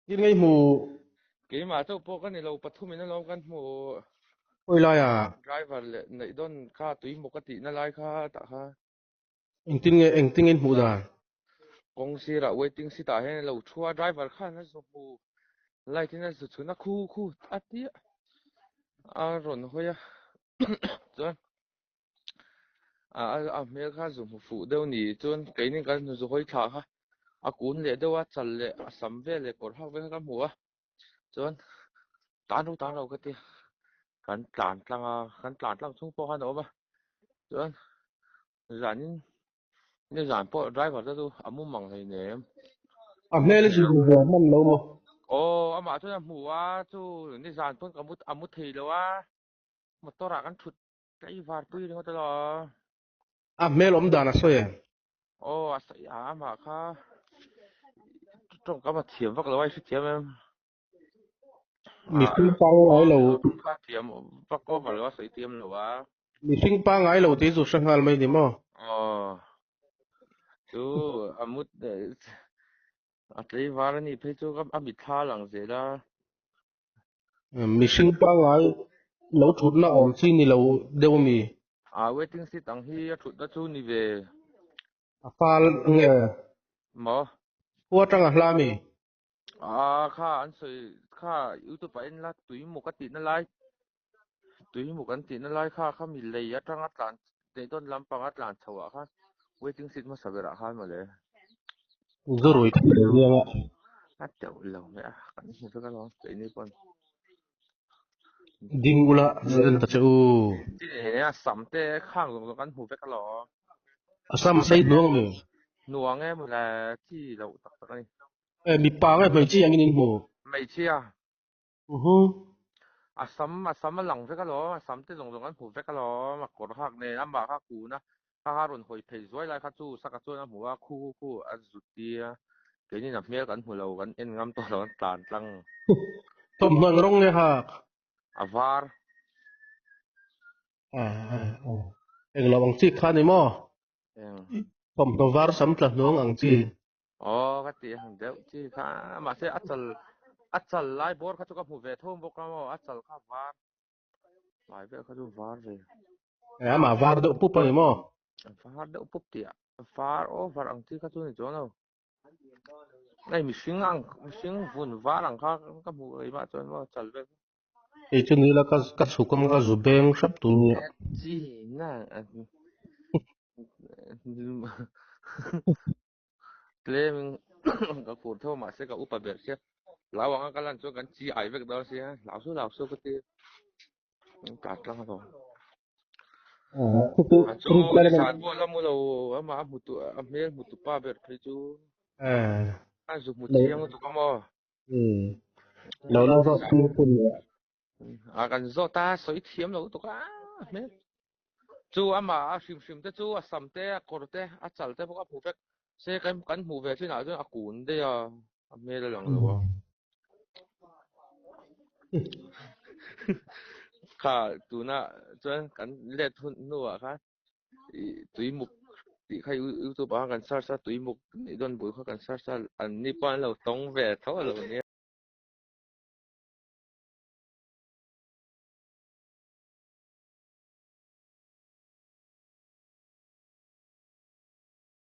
Tin ngei hmu. Keimah chauh pawh ka ni lo, pathumin alawm kan hmu. Khawi laiah? Driver leh neih dawn kha tuimaw ka tihna lai kha tah kha. Engtin nge engtin nge in hmuh dan? Kawng sirah waiting seat ah hian a lo thu a, driver khan a zu hmu light in a zu chhun a khu khu a tia a rawn hawi a chuan a hmel kha zu hmu fuh deuh ni chuan keini kan zu hawi thla kha a kun leh deuh a chal leh a sam vel leh kawr hak vel kha ka hmu a chuan tan ro tan ro ka ti kan tlan tlang a kan tlan tlang chhung pawh khan a awm a chuan zanin nizan pawh driver te chu a mu mang hleinem. A hmel hi chu ve hman lo maw? Aw amah chuan a hmu a chu nizan pawn ka mu a mu thei lo a motor ah kan thut Tlaivar pui ringawt alo. A hmel awm dan a sawi em? Aw a sawi a amah kha tawngkam a thiam vak lo a i hrethiam em? Mihring pangngai lo. Kha thiam vak over lo a sawi thiam lo a. Mihring pangngai lo tih chu hre nghal mai ni maw? Aw chu a mut a tlaivar a nih phei chu a mitthla lang zel a. Mihring pangngai lo thutna awm chi ni lo deuh ami? A waiting seat ang hi a thutna chu ni ve. A fal nge? Maw? Khua atang a hla ami? A kha an sawi kha youtube ah en la tuimaw ka tihna lai tuimaw kan tihna lai kha kha mi lei atanga tlan neih dawn lampang a tlan chho ah khan waiting seat hmasa berah khan mawle. Zurui ka tel viau a. A teuh lo mai a, kan hmu vek alawm keini pawn. Ding ula zu en ta che u. Tih a sam te khang zawng zawng kan hmu vek alawm. A sam sei hnuang mi? Hnuang e mawle chi loh tak tak a ni. E mipa nge hmeichhia angin in hmu? Hmeichhia. Uhu. A sam a sam a lang vek alawm, a sam te zawng zawng an hmu vek alawm, a kawr hak nen amah kha kun a, kha kha rawn hawi phei zuai lai kha chu saka chuan a hmu a, khu khu khu a zut tir a, keinin a hmel kan hmu lo, kan en ngam tawh lo, an tlan tlang. Thawmhnaw eng rawng nge hak? A var. A a a eng lo ang chi kha ni maw? Eng. Thawmhnaw var sam tla hnuang ang chi. Aw ka ti ang deuh chi kha mahse a chal a chal lai bawr kha chu ka hmu ve tho bawk a maw a chal kha var lai vel kha chu var ve. E amah var deuh pup a ni maw? Var deuh pup tih ah var over ang chi kha chu ni chuang lo. Hei mihring ang mihring vun var ang kha ka hmu keimah chuan maw chal vel kha. Kei chu ni la ka ka chhuk ang ka zu beng hrep tur nia. Chi na Tlemin ka khur tho mahse ka upa ber sia lau anga ka lan chuan kan chi ai vek dawn sia lau su lau su ka ti ka tlang alawm. A chu nizan pawh la mu lo amah a hmu tu a hmel hmu tu pa ber phei chu a zu hmu chiang lutuk a maw. Lo la zawt tu hun A kan zawt a sawi thiam lo lutuk a hmel chu amah a hrim hrim te chu a sam te a kawr te a chal te pawh a hmu vek se kan kan hmuh ve thin ah chuan a kun daih a a hmel a lang lo a kha tuna chuan kan let hun hnuah khan ih tuimuk tih kha youtube ah khan kan search a tuimuk nih dawn bul kha kan search a an ni pawh an lo tawng ve tho a lo nia.